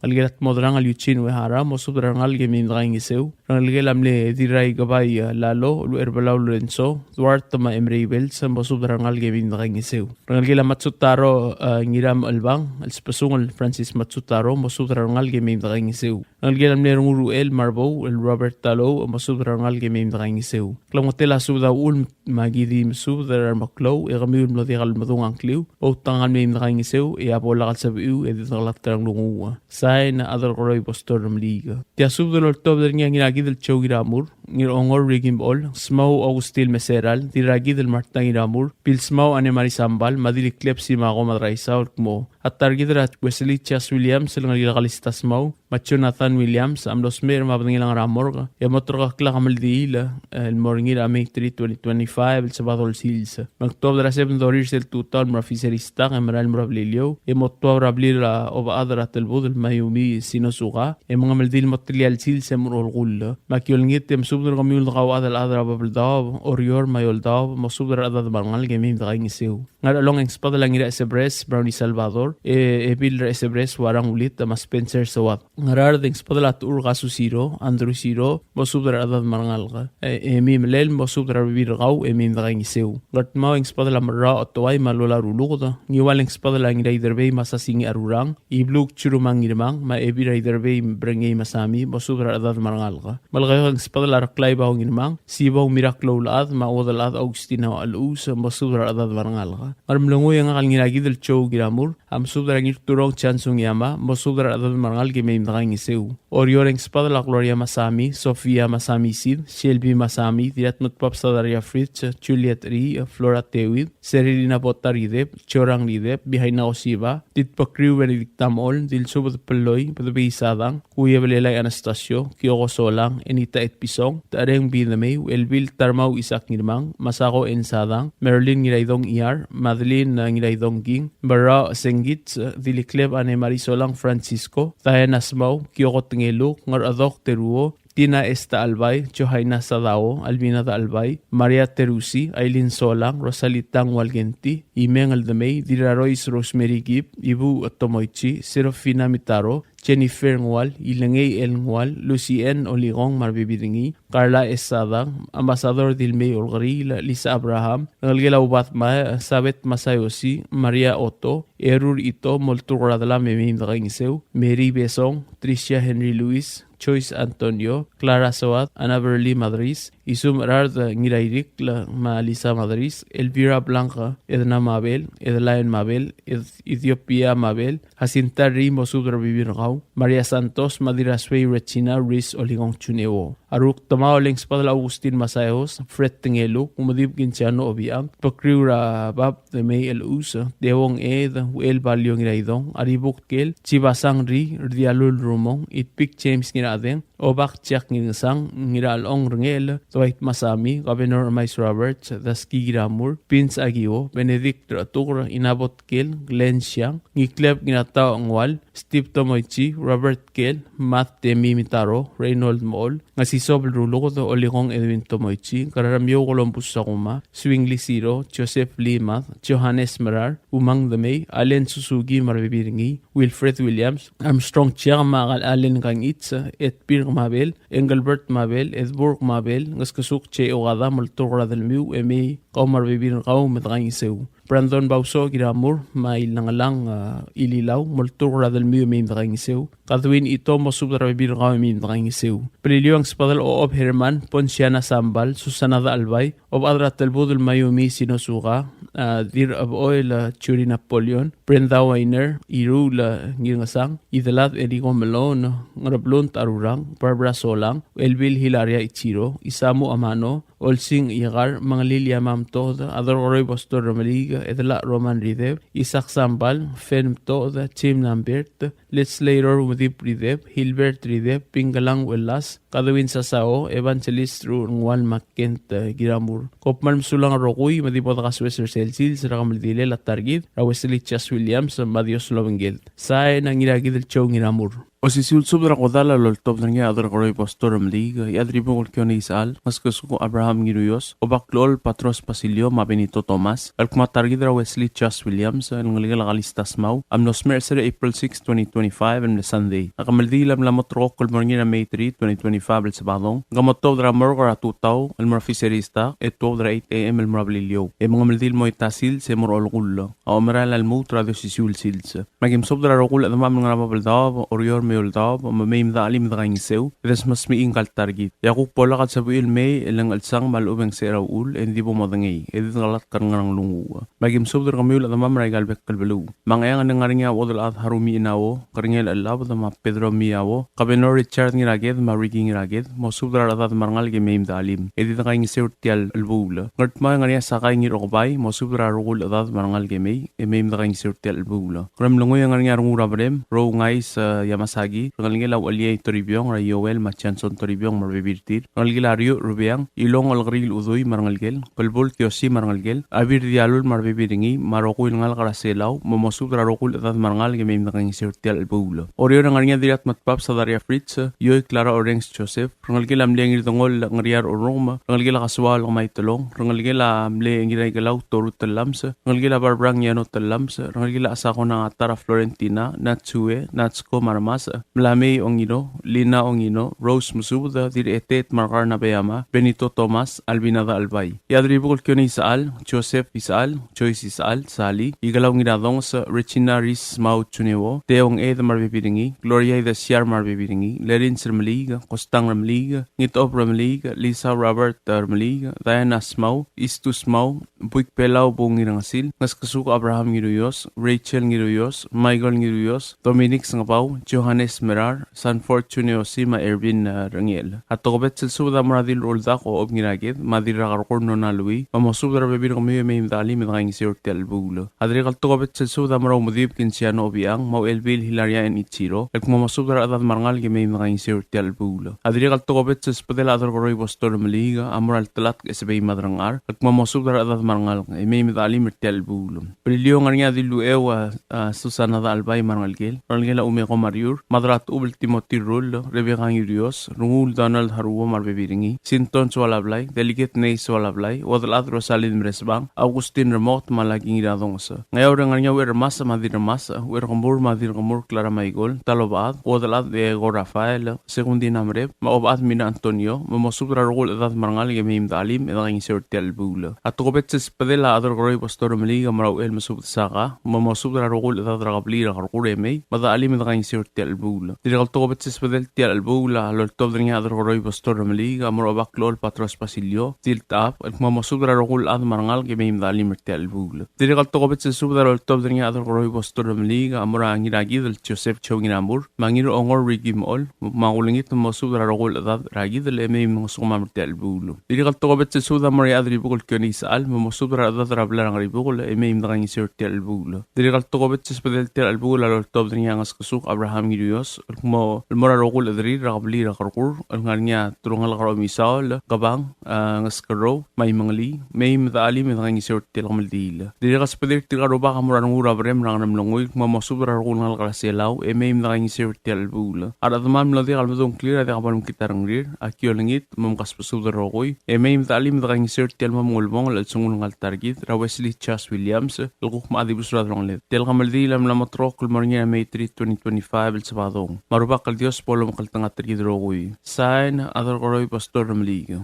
Ngelekel a Tmodrang el Eugene Uehara, mosubed er a rengalek e mei me dekaingeseu. Ngelekel a mle Dirraikebai, e, Lalo, Ucherbelau Lorenzo, Duarte me a Emery Bells, mosubed er a rengalek e mei me dekaingeseu. Ngelekel a Matsutaro, e, Ngiramechelbang, el Sbesungel Francis Matsutaro, mosubed er a rengalek e mei me dekaingeseu. Ngelekel a mle Renguul Uchel Marbou, el Robert Talou, mosubed er a rengalek e mei me dekaingeseu. Klemengetel a subed a uchul me aki di mesubed er a remeklou, e kemiu el mlo diak el medung a ngkliu, outekangel mei me dekaingeseu, e a bo lak el sebechiu, e di dekelatk er a nglunguuch. Sain, Adelkeroi Pastor Remeliik. Tia subed el oltobed er ngii a Ngirakidel Joe Ngiramur, Ngirongor Ricky Mechol, Smau Augustin Meseral, Dirrakidel Martha Ngiramur, Bilsmau Anne Marie Sambal, me a Dilikleb Simako Madraisau el kmo a ta er kid er a Wesley Chas Williams el ngelekel a Kalista Smau, me a Jonathan Williams, a mlo smecher me a bedengel a ngar er a morgue, e mo terrekokl a kemeldiil, e, el mo er ngii er a May three, twenty twenty-five, el Sabadong el sils. Me ng tuobed er a seven thirty er sel tutau el mo er a Fisheries dock, e merael el mo er a Beliliou, e mo tuab er a blil a Obechad er a Telbudel Mayumi Sinozuka, e mengemeldiil el mo telia el sils e mo er a olekull. Me aki olengit e mesubed Subed er kemiu el dekauchad el chad er a Babeldaob, Oreor me a Eouldaob, mosubed er a rechedad me a rengalek e mei me dekaingeseu. Ngerchelong e ng sbedel a Ngiraesebres Brownie Salvador, e, Ebil er a Esebres Uarang Ulit, me a Spencer Soad. Ngaraard e ng sbedel a Techur Kasu Siro, Andrew Siro, mosubed er a rechedad me a rengalek. E, e mei melel, mosubed er a rebebil er kau, e mei me dekaingeseu. Ngardmau e ng sbedel a Merrau Otoai me a Lola Ruluked. Ngiwal e ng sbedel a Ngiraiderbei me a Sasingii Arurang, Ibluk Churumang Ngirmang, me a Ebil er a Iderbei Brengei me a Sami, mosubed er a rechedad me a rengalek. Melekeok e ng sbedel a Reklai Bao Ngirmang, Sibong Miraklou el chad, me a Uodelchad Augustina Uachelchus, mosubed er a rechedad me a rengalek. Ngeremlengui e ngak el Ngirakidel Joe Ngiramur, a msubed er a Ngirturong Chansung Yama, mosubed er a rechedad me a rengalek e mei me dekaingeseu. Oreor e ng sbedel a Gloria Masami, Sofia Masami Sid, Shelby Masami, Dirratmutbab Sadaria Fritz, Juliet Ri, Flora Tewid, Serilina Botta Rideb, Chorang Rideb, Bihaina Osiba, Titbekriu Benedicta Mol, Dilsubed Peloi, Bedebei Sadang, Kuye Belelai Anastasio, Kioko Solang, Enita Etpison, Tareng Bidemei, Elbil Tarmau Isaac Ngirmang, Masako N. Sadang, Marilyn Ngiraidong Iar, Madeline, eh, Ngiraidong King, Berra Sengits, Dilikleb Anne Marie Solang Francisco, Diana Smau, Kioko Tengeluk, Ngerchedok Teruo, Tina Esta Albai, Johaina Sadao, Albina Albai, Maria Terusi, Aileen Solang, Rosalita Ngualkenti, Imeng Eldemei, Dirarois Rosemary Gibb, Ibu Tomoichi, Serafina Mitaro, Jennifer Ngual, Ilengei El Ngual, Lucy Ann Olikong me a rebebil er ngii, Carla Esadang, Ambassador Dilmei Olkeriil, Lisa Abraham, rengelekel a Ubad Mae, Sabet Masayoshi, Maria Otto, Erur Ito, molturk er a delam e mei me dekaingeseu, Mary Besong, Tricia Henry Lewis, Joyce Antonio, Clara Soad, Anna Berly Madris, Isum Gerard Ngirairikl me a Lisa Madris, Elvira Blanca, Edna Mabel, Edlaine Mabel, Ed-, Ethiopia Mabel, Jacinta Ri, mosubed er a rebebil er kau, Maria Santos, me a Dirasuei Regina, Ris Olikong Juneo. A Rukdemaol e ng sbedel a Augustin Masaeos, Fred Tengeluk, Umedib Kinciano Obiang, Bekriu er a Bab Demei Elus, Dewong Ed, Uel Balio Ngiraidong, Aribuk Kel, Chibasang Ri, Rdialul Rumong, Itpik James Ngiradeng, Obak Jack Ngirsang, Ngiralong Rengel, Dwight Masami, Governor Emais Roberts, Daski Giramur, Vince Agio, Benedict Ratur, Inabot Kel, Glenn Siang, Ngikleb Ngiratau Ngual, Steve Tomoichi, Robert Kel, Matt Temi Mitaro, Reynold Mool, Ngasisob Ruluked, Olikong Edwin Tomoichi, Kararamiou Columbus Sakuma, Swingly Siro, Joseph Limad, Johannes Merar, Umang Demei, Allen Suzuki me a rebebil er ngii, Wilfred Williams, Armstrong Chiang me a Allen Kangits, Edbirk Mabel, Engelbert Mabel, Edburg Mabel, Ngeskesuk Che Okada, molturk er a delmiu, e mei kau me a rebebil er kau me dekaingeseu. Brandon Bauso Kiramur, me a Ilengelang, a, Ililau, molturk er a delmiu e mei me dekaingeseu. Kadwin Ito, mosubed er a rebebil er kau e mei me dekaingeseu. Beliliou e ng sbedel Ochob Herman, Ponsiana Sambal, Susana Dachelbai, Obechad er a Telbudel Mayumi Sinosuka, a, Dirrechebechol, a, Churi Napoleon, Brenda Weiner, Iruul, a, Ngirngesang, Idelad Eriko Melon, Ngereblunt Arurang, Barbara Solang, Elbil Hilaria Ichiro, Isamu Amano, Olsing Ikar, Mengelil Yamam Tod, Adorkeroi Pastor Remeliik, Edelak Roman Rideb, Isaac Sambal, Fen Tod, Jim Lambert, Legislator Umedib Rideb, Hilbert Rideb, Pingelang Uelas, Kadwin Sasao, Evangelist Ru Ngual me a Kent, eh, Giramur. Kom kmal mesulang el rokui, me di bo dekasoes er sel sils er a kemeldilel a ta er kid er a Wesley Chas Williams, me a Dios lobengked. Sain a Ngirakidel Joe Ngiramur. Osisiu el subed er a kodall a loltobed er ngii a Adorkeroi Pastor Remeliik, Iechadribukel Kionis Al, Ngeskesuk Abraham Ngiruios, Obaklechol Patros Basilio me a Benito Thomas, el kmo a ta er kid er a Wesley Chas Williams, el ngelekel a Kalista Smau, a mlo smecher er sel April six, twenty twenty-five, el mle Sunday. A kemeldiil a mla mo terrekokl el mo er ngii er a May three, twenty twenty-five, el Sabadong. Ng mo tuobed er a morgue er a tutau el mo er a Fisheries dock, e tuobed er a eight A M el mo er a Beliliou. E mengemeldiil el mo er a sils e mo er a olekull. A omerael a lmuut er a di osisiu el sils. Me aki msubed er a rokui el chedemam el ngar er a Babeldaob, Oreor me a Eouldaob, me mei me dechelim e dekaingeseu, e desmesmechii ngka el ta er kid. E a kuk bo lak el sebechiu el mei, e le ng chelsang me a lechub e ng secher a uchul, e ng di bo modengei, e di dengelatk er a ngerang lunguuch. Me aki msubed er kemiu el chedemam er aika el bek el beluu. Me a Ngcheangel e ng ngar er ngii a Uodelchad Harumi Inao, Kerengel Chelabed me a Pedro Miao, Kabenor Richard Ngiraked me a Ricky Ngiraked, mosubed er a rechedad me a rengalek e mei me dechelim, e di dekaingeseu er tia el chelebuul. Ngardmau e ng ngar er ngii a Sakai Ngirokebai, mosubed er a rokui el chedad me a rengalek e mei, e mei me dekaingeseu er tia el chelebuul. Ngeremlengui e ng ngar er ngii a Rengul er a Berem, Rou Ngais, eh, Yamasa Saki, rengelekel a Ucheliei Toribiong, er a Joel me a Johnson Toribiong me a rebebil er tir, rengelekel a Riu Rubeang, Ilong Olkeriil Udui me a rengelekel, Belbul Kiosi me a rengelekel, Abir Dialul me a rebebil er ngii, me a rokui el ngalek er a Selau, me mosubed er a rokui el chedad me a rengalek e mei me dekaingeseu er tia el chelebuul. Oreor e ng ngar er ngii a Dirratmedbab Sadaria Fritz, Ioi Clara Orenges Joseph, rengelekel a mle Ngirdengoll Ngeriar Orongem, rengelekel a Kasuaol Kemaitelong, rengelekel a mle Ngiraikelau Toru Tellames, rengelekel a Barbrang Iano Tellames, rengelekel a Asako Nangatara Florentina, Natsue, Natsko me a Remasech, Mlamei Ongino, Lina Ongino, Rose Mesubed, Dirretet Markar Nabeyama, Benito Thomas, Albina Dachelbai. E a Dirribukl Kione Isechal, Joseph Isechal, Joyce Isechal, Sali, Ikelau Ngiradongs, Regina Ris Mau Juneo, Teong Ed me a rebebil er ngii, Gloria Idesiar me a rebebil er ngii, Lerins Remeliik, Kostang Remeliik, Ngitob Remeliik, Lisa Robert Remeliik, Diana Smau, Istus Mau, Buik Belau Bung Ngirengesil, Ngeskesuk Abraham Ngiruios, Rachel Ngiruios, Michael Ngiruios, Dominic Sengebau, Johannes Merar, Sanford Junior Osi me a Erwin, eh, Rengiel. A tokubets el subed a mo er a Dilruldak Ochob Ngiraked, me a Dirrakerkur Nona Lui, me mosubed er a rebebil er kemiu e mei me dechelim e dekaingeseu er tia el chelebuul. A dirrek el tokubets el subed a mo er a Umedib Kinsiano Obiang, me a Uchelbil Hilaria N. Ichiro, el kmo mosubed er a rechedad me a rengalek e mei me dekaingeseu er tia el chelebuul. A dirrek el tokubets el subedel a Chederkeroi Pastor Meliik a mo er a Ltelatk Esebei Madrangchar, el kmo mosubed er a rechedad me a rengalek e mei me dechelim er tia el chelebuul. Beliliou e ng ngar er ngii a Dilucheu a, a, Susana Dachelbai me a rengelekel, rengelekel a Umeko Mariur, Madratuchubel Timothy Rull, Rebecca Ngirios, Rengul Donald Haruo me a rebebil er ngii, Sinton Soalablai, Delegate Nei Soalablai, Uodelchad Rosalind Meresbang, Augustin Remoket me a Laki Ngiradongs. Ngeaur e ng ngar er ngii a Ucherremasech me a Dirremasech, Ucherkemur me a Dirkemur Clara Maikol, Talobechad, Uodelchad Diego Rafael, Segundina Mereb, me a Obechad Mina Antonio, me mosubed er a rokui el chedad me a rengalek e mei me dechelim e dekaingeseu er tia el chelebuul. A tokubets el subedel a Chederkeroi Pastor Meliik a mo er a Uchel Mesubed Saka, me mosubed er a rokui el chedad er a kebliil er a Kerkur e mei me dechelim e dekaingeseu er tia el chelebuul. Dirrek el tokubets el subedel tia el chelebuul a loltobed er ngii a Chederkeroi Pastor Meliik a mo er a Obaklechol Patros Basilio Tiltab, el kmo mosubed er a rokui el chad me a rengalek e mei me dechelim er tia el chelebuul. Dirrek el tokubets el subed a loltobed er ngii a Chederkeroi Pastor Meliik a mo er a Ngirakidel Joseph Joe Ngiramur, me a Ngirongor Ricky Mechol, me a kulengit me mosubed er a rokui el chedad er a Kidel e mei me ngosukemam er tia el chelebuul. Dirrek el tokubets el subed a mo er a Dirribukl Kione Isechal, me mosubed er a rechedad er a blai er a Ngeribukel e mei me dekaingeseu er tia el chelebuul. Dirrek el tokubets el subedel tia el chelebuul a loltobed er ngii a Ngeskesuk Abraham Ngirios, el kmo, el mo er a rokui el chederir er a kebliil er a Kerkur, el ngar er ngii a telungalek er a Omisaol, Kebang, a, Ngeskerrou, me a Imengelii, mei me dechelim e dekaingeseu er tia el kemeldiil. Dirrek el subedir tirka el rubak a mo er a Rengul er a Berem er a Ngeremlengui, me mosubed er a rokui el ngalek er a Selau, e mei me dekaingeseu er tia el chelebuul. A rechedam el mlo diak el medung a ngklir a diak bo lemekngit a rengrir, aki olengit, me mkasbesubed el rokui, e mei me dechelim e dekaingeseu er tia el mo mengulebongel el chelsengul ngalek er kid, er a Wesley Charles Williams, el kuk mo dibus er a delongeled. Tia el kemeldiil a mla moterekokl el mo er ngii er a May three, twenty twenty-five, el Sabadong. Me a Rubak el Dios bo lomekngeltengat er kid el rokui. Sign, Chederkeroi Pastor Remeliik.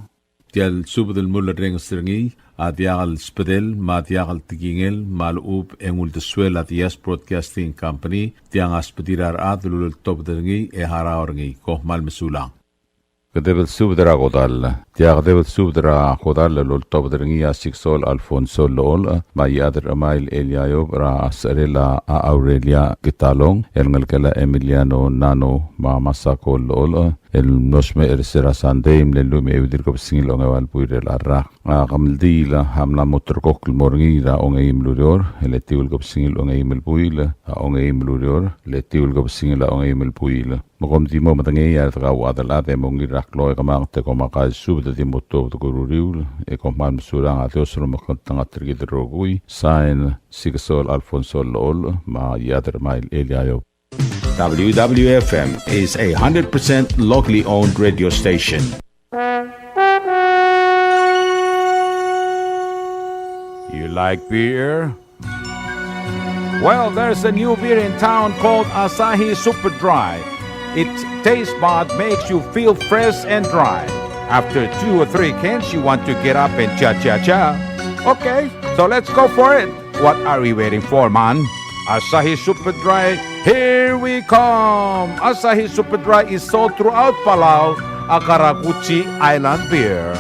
Tia el subed el mulerrenges er ngii a diak el subedel me a diak el tekingel me a lechub e ng uldesuel a Diaz Broadcasting Company, tiang a subedir a rechad el uleltobed er ngii e harau er ngii. Kom kmal mesulang. Kedeb el subed er a kodall. Tia kedeb el subed er a kodall el oltobed er ngii a Siksol Alfonso Locholch, me a Iechad er Chemail Eliayob er a secherel a Aurelia Kitalong, el ngelekel a Emiliano Nano me a Masako Locholch, el mlo smecher er se er a Sandei, mle lluich me a euid el kebesengil a ongeua el buil er a rak. A kemeldiil a mla mo ulterekokl el mo er ngii er a ongeim el ureor, el etiu el kebesengil a ongeim el buil, a ongeim el ureor, el etiu el kebesengil a ongeim el buil. Me kom di mo medengei a rechad el chad e mo ngii er a klou e kemanget e kom a kaisubed e di mo tuobed er a uriul, e kom kmal mesulang, a Dios a lomekngeltengat er kid el rokui. Sign, Siksol Alfonso Locholch me a Iechad er Chemail Eliayob. W W F M is a hundred percent locally owned radio station. You like beer? Well, there's a new beer in town called Asahi Super Dry. Its taste bud makes you feel fresh and dry. After two or three cans, you want to get up and cha-cha-cha. Okay, so let's go for it. What are we waiting for, man? Asahi Super Dry, here we come! Asahi Super Dry is sold throughout Palau, a karakuchi island beer.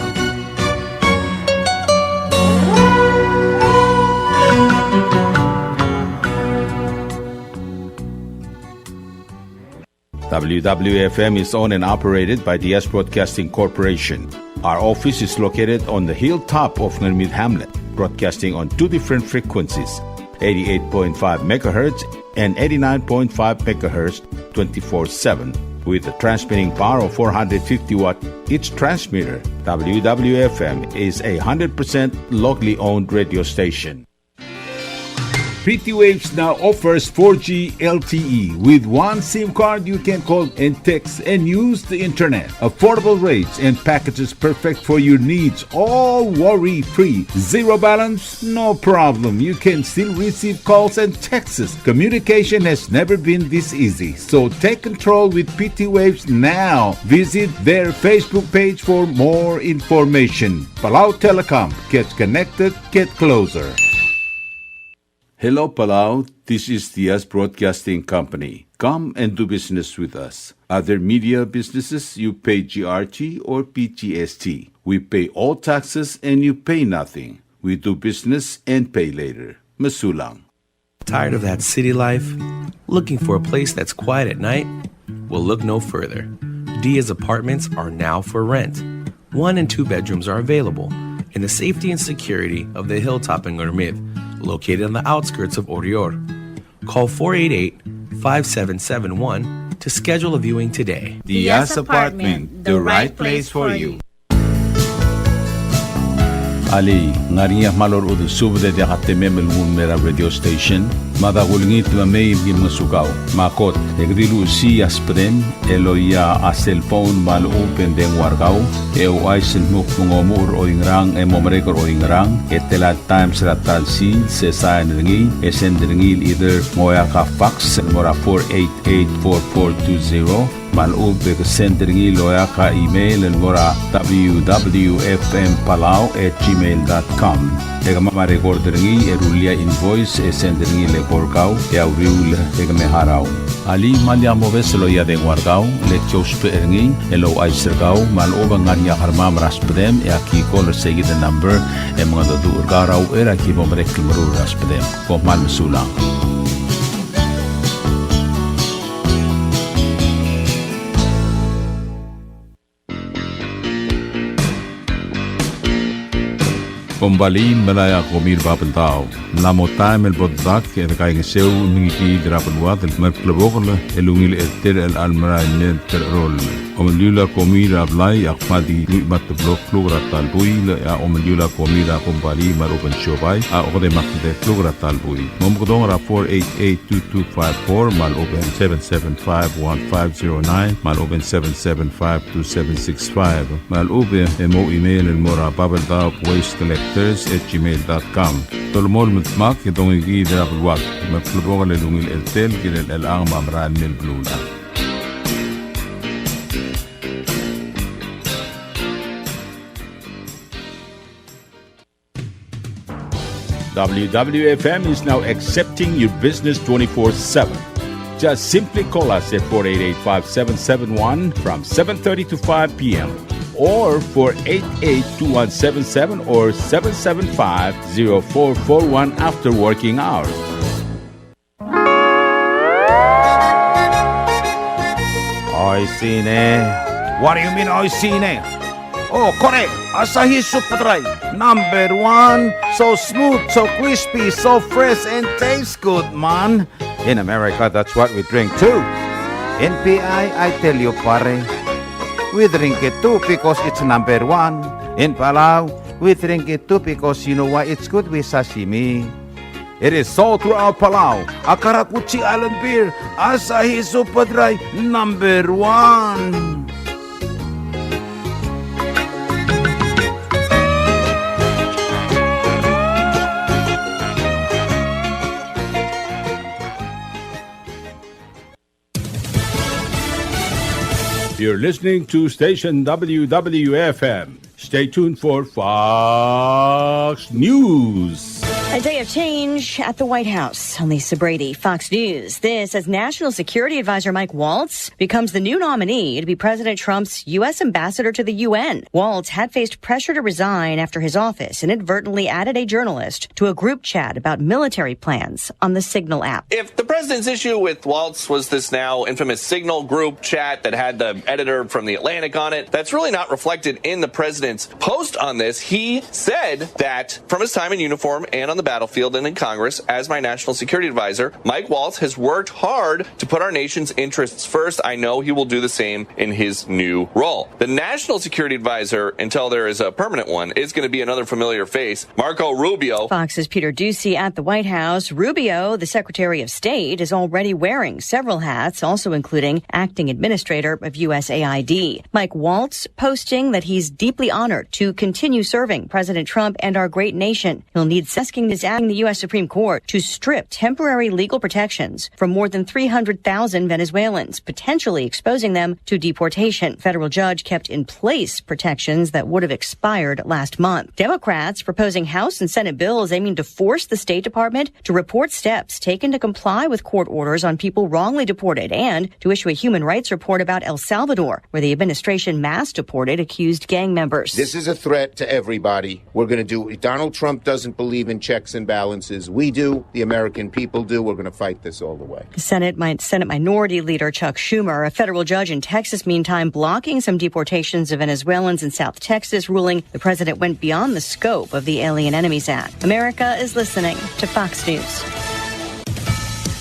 W W F M is owned and operated by Diaz Broadcasting Corporation. Our office is located on the hilltop of Ngermid Hamlet, broadcasting on two different frequencies, eighty-eight point five megahertz and eighty-nine point five megahertz twenty-four seven. With a transmitting power of four hundred fifty watt each transmitter, W W F M is a hundred percent locally owned radio station. P T Waves now offers four G L T E. With one SIM card, you can call and text and use the internet. Affordable rates and packages perfect for your needs, all worry-free. Zero balance? No problem. You can still receive calls and texts. Communication has never been this easy. So take control with P T Waves now. Visit their Facebook page for more information. Palau Telecom. Get connected. Get closer. Hello, Palau. This is Diaz Broadcasting Company. Come and do business with us. Other media businesses, you pay G R T or P G S T. We pay all taxes and you pay nothing. We do business and pay later. Mesulang. Tired of that city life? Looking for a place that's quiet at night? Well, look no further. Diaz Apartments are now for rent. One and two bedrooms are available in the safety and security of the hilltop in Ngermid, located on the outskirts of Oreor. Call four eight eight, five seven seven one to schedule a viewing today. Diaz Apartment, the right place for you. Alii, ng ngar er ngii a kmal orechudel subed e diak a temem el nguu el mei er a radio station? Me a da kulengit me mei me ki ngosukau. Me a kot, e ke di luchesii a subedem el oia a cellphone me a lechub e ng dengua er kau, e ouchais el dmu kmo ng omuchel er oingerang e mo merek er oingerang, e tela el times er a ta el sils, e sain er ngii, e send er ngii el either ng oeak a fax el mo er a four eight eight four four two zero, me a lechub e ke send er ngii el oeak a email el mo er a W W F M Palau at gmail dot com. E kemam a record er ngii e rullii a invoice e send er ngii el eko er kau e a uriul e ke me harau. Alii, me lak mobes el oia dengua er kau, le ki ousbech er ngii el ouchais er kau me a lechub e ng ngar er ngii a kermam er a subedem e aki call er seikid el number e mengedecheduch er kau er a uchei er a ki bo merek el meruul er a subedem. Kom kmal mesulang. Kombalii, melai a komi er a Babeldaob. Ng mla mo taem el bo dedak e dekaingeseu el mengikiid er a beluad el mer klebokel el ungil er tir el chelecha el merael mei el terecheroll. Omeliul a komi er a blai a kmal di lluich me a teblo el kluk er a ta el buil, e a omeliul a komi er a kombalii me a lechub e ng siobai a okedei me a tede el kluk er a ta el buil. Mo mekedong er a four eight eight two two five four me a lechub e ng seven seven five one five zero nine me a lechub e ng seven seven five two seven six five. Me a lechub e mo email el mo er a Babeldaob Waste Collectors at gmail dot com. Dolemolem el dmak e dongikiid er a beluad. Me a klebokel el ungil er tir el kirel el chang me a merael mei el beluulechad. W W F M is now accepting your business twenty-four seven. Just simply call us at four eight eight, five seven seven one from seven thirty to five p.m. or four eight eight, two one seven seven or seven seven five, zero four four one after working hours. Oishii ne. What do you mean, oishii ne? Oh, kore, Asahi Super Dry, number one. So smooth, so crispy, so fresh, and tastes good, man. In America, that's what we drink too. In P I, I tell you, pare, we drink it too because it's number one. In Palau, we drink it too because you know why? It's good with sashimi. It is sold throughout Palau. A karakuchi island beer, Asahi Super Dry, number one. You're listening to station W W F M. Stay tuned for Fox News. A day of change at the White House. I'm Lisa Brady, Fox News. This as National Security Advisor Mike Waltz becomes the new nominee to be President Trump's U S ambassador to the U N. Waltz had faced pressure to resign after his office inadvertently added a journalist to a group chat about military plans on the Signal app. If the president's issue with Waltz was this now infamous Signal group chat that had the editor from The Atlantic on it, that's really not reflected in the president's post on this. He said that from his time in uniform and on the battlefield and in Congress as my national security advisor, Mike Waltz has worked hard to put our nation's interests first. I know he will do the same in his new role. The national security advisor, until there is a permanent one, is going to be another familiar face, Marco Rubio. Fox's Peter Doocy at the White House. Rubio, the Secretary of State, is already wearing several hats, also including acting administrator of U S A I D. Mike Waltz posting that he's deeply honored to continue serving President Trump and our great nation. He'll need asking is asking the U S Supreme Court to strip temporary legal protections from more than three hundred thousand Venezuelans, potentially exposing them to deportation. Federal judge kept in place protections that would have expired last month. Democrats proposing House and Senate bills aiming to force the State Department to report steps taken to comply with court orders on people wrongly deported and to issue a human rights report about El Salvador, where the administration mass deported accused gang members. This is a threat to everybody. We're going to do it. Donald Trump doesn't believe in checks and balances. We do. The American people do. We're going to fight this all the way. Senate, Senate Minority Leader Chuck Schumer, a federal judge in Texas, meantime, blocking some deportations of Venezuelans in South Texas, ruling the president went beyond the scope of the Alien Enemies Act. America is listening to Fox News.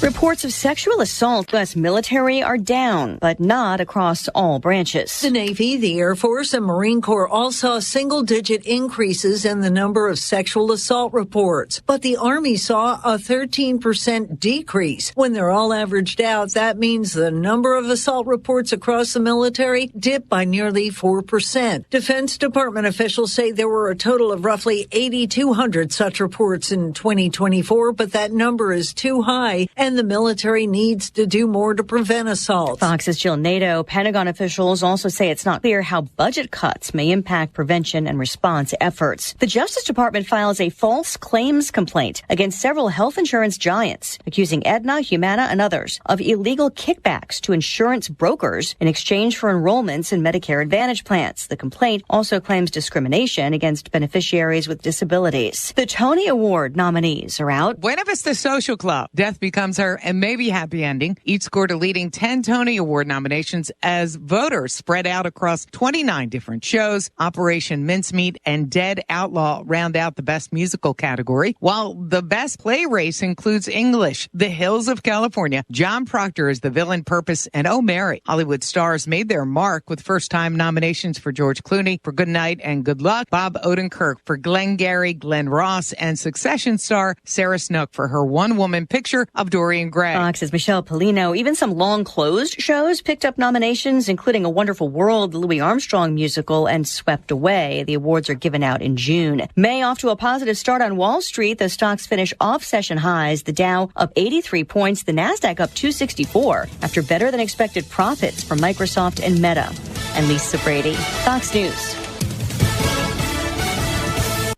Reports of sexual assault U S military are down, but not across all branches. The Navy, the Air Force, and Marine Corps all saw single-digit increases in the number of sexual assault reports, but the Army saw a thirteen percent decrease. When they're all averaged out, that means the number of assault reports across the military dipped by nearly four percent. Defense Department officials say there were a total of roughly eighty-two hundred such reports in twenty twenty-four, but that number is too high, and the military needs to do more to prevent assaults. Fox's Jill Nato. Pentagon officials also say it's not clear how budget cuts may impact prevention and response efforts. The Justice Department files a false claims complaint against several health insurance giants, accusing Aetna, Humana, and others of illegal kickbacks to insurance brokers in exchange for enrollments in Medicare Advantage plans. The complaint also claims discrimination against beneficiaries with disabilities. The Tony Award nominees are out. Buena Vista Social Club, Death Becomes Her, and Maybe Happy Ending each scored a leading ten Tony Award nominations as voters spread out across twenty-nine different shows. Operation Mincemeat and Dead Outlaw round out the Best Musical category, while the Best Play race includes English, The Hills of California, John Proctor is the Villain, Purpose, and Oh, Mary! Hollywood stars made their mark with first-time nominations for George Clooney for Good Night and Good Luck, Bob Odenkirk for Glengarry Glen Ross, and Succession star Sarah Snook for her one-woman picture of Dorian Gray. Fox's Michelle Pollino. Even some long-closed shows picked up nominations, including A Wonderful World, the Louis Armstrong musical, and Swept Away. The awards are given out in June. May off to a positive start on Wall Street. The stocks finish off session highs. The Dow up eighty-three points, the Nasdaq up two sixty-four after better than expected profits from Microsoft and Meta. I'm Lisa Brady, Fox News.